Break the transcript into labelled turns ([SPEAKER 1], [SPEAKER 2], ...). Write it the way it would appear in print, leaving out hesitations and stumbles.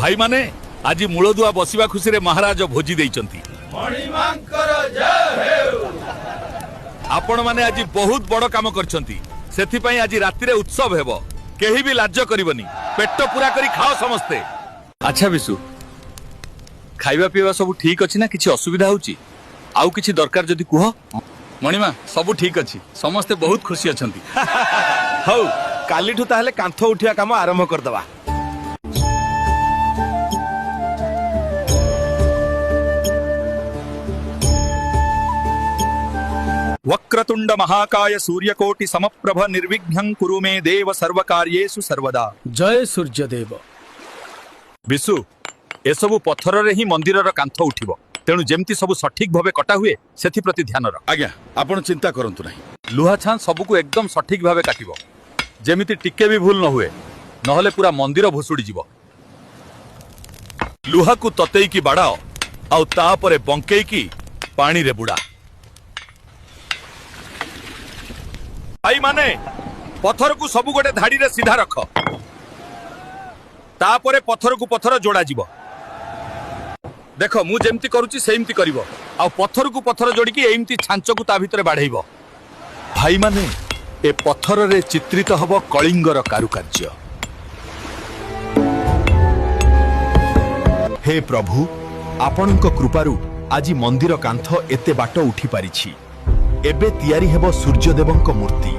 [SPEAKER 1] ଭାଇମାନେ, ଆଜି ମୂଳଦୁଆ ବସିବା ଖୁସିରେ ମହାରାଜ ଭୋଜି ଦେଇଛନ୍ତି। ଆପଣମାନେ ଆଜି ବହୁତ ବଡ କାମ କରିଛନ୍ତି, ସେଥିପାଇଁ ଆଜି ରାତିରେ ଉତ୍ସବ ହେବ। କେହି ବି ଲାଜ କରିବନି, ପେଟ ପୁରା କରି ଖାଅ ସମସ୍ତେ। ଆଚ୍ଛା ବିଶୁ, ଖାଇବା ପିଇବା ସବୁ ଠିକ ଅଛି ନା କିଛି ଅସୁବିଧା ହଉଛି? ଆଉ କିଛି ଦରକାର ଯଦି କୁହ। ମଣିମା, ସବୁ ଠିକ ଅଛି, ସମସ୍ତେ ବହୁତ ଖୁସି ଅଛନ୍ତି।
[SPEAKER 2] ହଉ, କାଲିଠୁ ତାହେଲେ କାନ୍ଥ ଉଠିବା କାମ ଆରମ୍ଭ କରିଦବା।
[SPEAKER 1] वक्रतुंड महाकाय सूर्यकोटि समप्रभ निर्विघ्नं कुरु मे देव सर्वकार्येषु सर्वदा।
[SPEAKER 3] ଜୟ ସୂର୍ଯ୍ୟଦେବ।
[SPEAKER 1] ବିଶୁ, ଏସବୁ ପଥରରେ ହିଁ ମନ୍ଦିରର କାନ୍ଥ ଉଠିବ, ତେଣୁ ଯେମିତି ସବୁ ସଠିକ ଭାବେ କଟା ହୁଏ ସେଥିପ୍ରତି ଧ୍ୟାନ ରଖ।
[SPEAKER 4] ଆଜ୍ଞା, ଆପଣ ଚିନ୍ତା କରନ୍ତୁ ନାହିଁ।
[SPEAKER 1] ଲୁହା ଛାଁ ସବୁକୁ ଏକଦମ ସଠିକ ଭାବେ କାଟିବ, ଯେମିତି ଟିକେ ବି ଭୁଲ ନ ହୁଏ, ନହେଲେ ପୁରା ମନ୍ଦିର ଭୁଷୁଡି ଯିବ। ଲୁହାକୁ ତତେଇକି ବାଡାଅ, ଆଉ ତାପରେ ବଙ୍କେଇକି ପାଣିରେ ବୁଡା। ଭାଇମାନେ, ପଥରକୁ ସବୁ ଗୋଟେ ଧାଡିରେ ସିଧା ରଖ, ତାପରେ ପଥରକୁ ପଥର ଯୋଡାଯିବ। ଦେଖ, ମୁଁ ଯେମିତି କରୁଛି ସେମିତି କରିବ, ଆଉ ପଥରକୁ ପଥର ଯୋଡିକି ଏମିତି ଛାଞ୍ଚକୁ ତା ଭିତରେ ବାଢେଇବ। ଭାଇମାନେ, ଏ ପଥରରେ ଚିତ୍ରିତ ହବ କଳିଙ୍ଗର କାରୁକାର୍ଯ୍ୟ।
[SPEAKER 2] ହେ ପ୍ରଭୁ, ଆପଣଙ୍କ କୃପାରୁ ଆଜି ମନ୍ଦିର କାନ୍ଥ ଏତେ ବାଟ ଉଠି ପାରିଛି। ଏବେ ତିଆରି ହେବ ସୂର୍ଯ୍ୟଦେବଙ୍କ ମୂର୍ତ୍ତି।